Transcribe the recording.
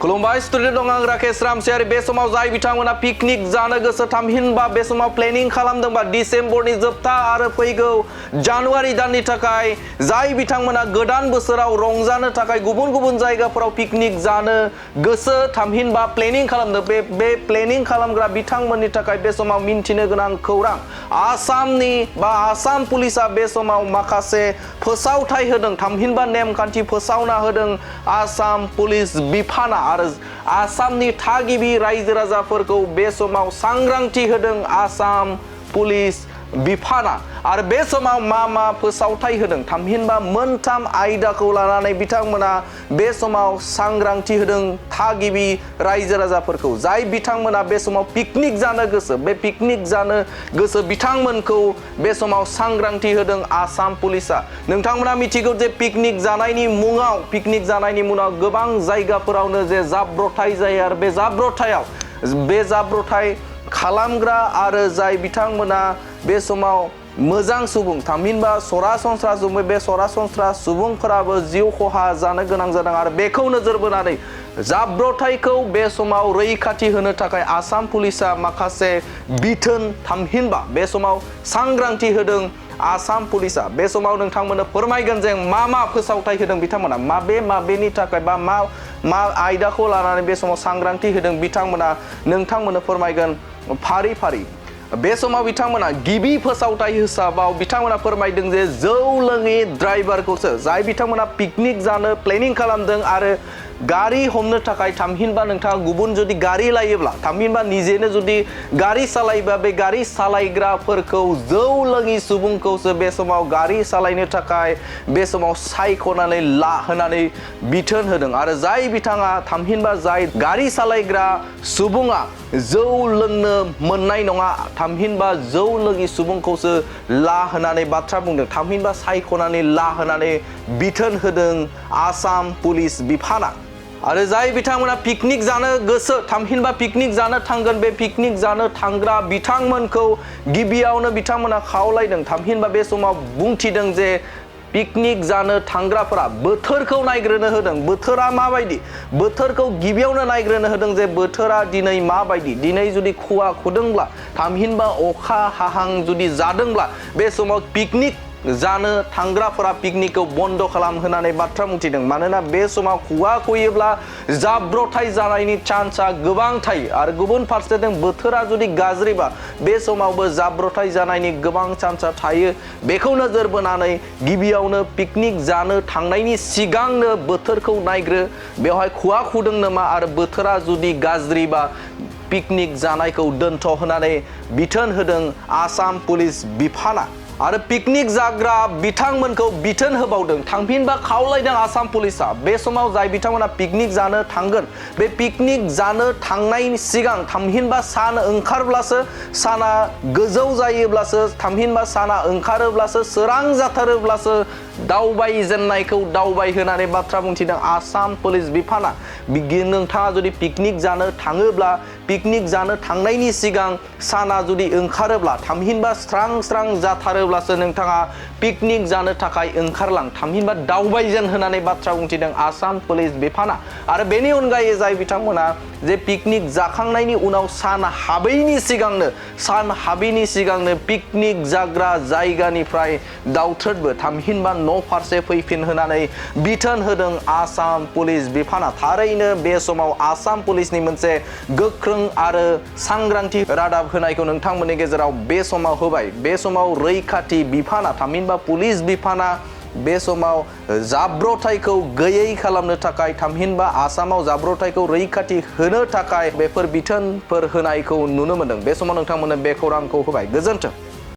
खुलुमबाय स्टुडेन्ट दं आं राकेश रामसियारि बे समाव जाय बिथांमोना पिकनिक जानो गोसो थामहिनबा बे समाव प्लेनिं खालामदोंबा डिसेम्बरनि जोबथा आरो फैगौ जानुवारि दाननि थाखाय जाय बिथांमोना गोदान बोसोराव रंजानो थाखाय गुबुन गुबुन जायगाफोराव पिकनिक जानो गोसो थामहिनबा प्लेनिं खालामदों बे प्लेनिं खालामग्रा बिथांमोननि थाखाय बे समाव मिन्थिनो गोनां खौरां आसामनि बा आसाम पुलिसा बे समाव माखासे फोसावथाय होदों थामहिनबा नेमखान्थि फोसावना होदों आसाम पुलिस बिफाना आरो आसामनि थागिबि रायजो राजाफोरखौ बे समाव सांग्रांथि होदों आसाम पुलिस बिफाना आरो बे समाव मा फोसावथाय होदों थामहिनबा मोनथाम आयदाखौ लानानै बिथांमोना बे समाव सांग्रांथि होदों थागिबि रायजो राजाफोरखौ जाय बिथांमोना बे समाव पिकनिक जानो गोसो बे पिकनिक जानो गोसो बिथांमोनखौ बे समाव सांग्रांथि होदों आसाम पुलिसा नोंथांमोना मिथिगौ जे पिकनिक जानायनि मुङाव गोबां जायगाफोरावनो जे जाब्रथाय जायो आरो बे जाब्रथाय खालामग्रा आरो जाय बिथांमोना बे समाव मोजां सुबुं थामहिनबा सरासनस्रा सुबुंफोराबो जिउ खहा जानो गोनां जादों आरो बेखौ नोजोर बोनानै जाब्रथायखौ बे समाव रैखाथि होनो थाखाय आसाम पुलिसा माखासे बिथोन थामहिनबा बे समाव सांग्रांथि होदों आसाम पुलिसा बे समाव नोंथांमोननो फोरमायगोन जे मा फोसावथाय होदों बिथांमोना माबेनि थाखाय बा मा आयदाखौ लानानै बे समाव सांग्रांथि होदों बिथांमोना नोंथांमोननो फोरमायगोन फारि फारि बे समाव बिथांमोना गिबि फोसावथाय हिसाबाव बिथांमोना फोरमायदों जे जौ लोङि ड्राइभारखौसो जाय बिथांमोना पिकनिक जानो प्लेनिं खालामदों आरो गारि हमनो थाखाय थामहिनबा नोंथाङा गुबुन जुदि गारि लायोब्ला थामहिनबा निजेनो जुदि गारि सालायोबा बे गारि सालायग्राफोरखौ जौ लोङि सुबुंखौसो बे समाव गारि सालायनो थाखाय बे समाव सायख'नानै होनानै बिथोन होदों आरो जाय बिथाङा थामहिनबा जाय गारि सालायग्रा सुबुङा जौ लोंनो मोननाय नङा थामहिनबा जौ लोङि सुबुंखौसो होनानै बाथ्रा बुंदों थामहिनबा सायख'नानै होनानै बिथोन होदों आसाम पुलिस बिफाना आरो जाय बिथांमोना पिकनिक जानो गोसो थामहिनबा पिकनिक जानो थांगोन बे पिकनिक जानो थांग्रा बिथांमोनखौ गिबियावनो बिथांमोना खावलायदों थामहिनबा बे समाव बुंथिदों जे पिकनिक जानो थांग्राफोरा बोथोरखौ नायग्रोनो होदों बोथोरा माबायदि बोथोरखौ गिबियावनो नायग्रोनो होदों जे बोथोरा दिनै माबायदि दिनै जुदि खुवा खुदोंब्ला थामहिनबा अखा हाहां जुदि जादोंब्ला बे समाव पिकनिक जानो थांग्राफोरा पिकनिकखौ बन्द खालामहोनानै बाथ्रा बुंथिदों मानोना बे समाव खुवा खुयोब्ला जाब्रथाय जानायनि चान्सआ गोबां थायो आरो गुबुन फारसेथिं बोथोरा जुदि गाज्रिबा बे समावबो जाब्रथाय जानायनि गोबां चान्सआ थायो बेखौ नोजोर बोनानै गिबियावनो पिकनिक जानो थांनायनि सिगांनो बोथोरखौ नायग्रो बेवहाय खुवा खुदों नामा आरो बोथोरा जुदि गाज्रिबा पिकनिक जानायखौ दोनथ' होनानै बिथोन होदों आसाम पुलिस बिफाना आरो पिकनिक जाग्रा बिथांमोनखौ बिथोन होबावदों थामहिनबा खावलायदों आसाम पुलिसा बे समाव जाय बिथांमोना पिकनिक जानो थांगोन बे पिकनिक जानो थांनायनि सिगां थामहिनबा सान ओंखारब्लासो साना गोजौ जायोब्लासो थामहिनबा साना ओंखारोब्लासो सोरां जाथारोब्लासो दावबायजेननायखौ दावबायहोनानै बाथ्रा बुंथिदों आसाम पुलिस बिफाना नोंथाङा जुदि पिकनिक जानो थाङोब्ला पिकनिक जानो थांनायनि सिगां साना जुदि ओंखारोब्ला थामहिनबा स्रां जाथारोब्लासो नोंथाङा पिकनिक जानो थाखाय ओंखारलां थामहिनबा दावबायजेन होनानै बाथ्रा बुंथिदों आसाम पुलिस बिफाना आरो बेनि अनगायै जाय बिथांमोना जे पिकनिक जाखांनायनि उनाव सान हाबैनि सिगांनो पिकनिक जाग्रा जायगानिफ्राय दावथ्रोदबो थामहिनबा न' फारसे फैफिन होनानै बिथोन होदों आसाम पुलिस बिफाना थारैनो बे समाव आसाम पुलिसनि मोनसे गोख्रों आरो सांग्रांथि रादाब होनायखौ नोंथांमोननि गेजेराव बे समाव होबाय बे समाव रैखाथि बिफाना थामहिनबा पुलिस बिफाना बे समाव जाब्रथायखौ गैयै खालामनो थाखाय थामहिनबा आसामाव जाब्रथायखौ रैखाथि होनो थाखाय बेफोर बिथोनफोर होनायखौ नुनो मोनदों बे समाव नोंथांमोननो बे खौरांखौ होबाय गोजोन्थों।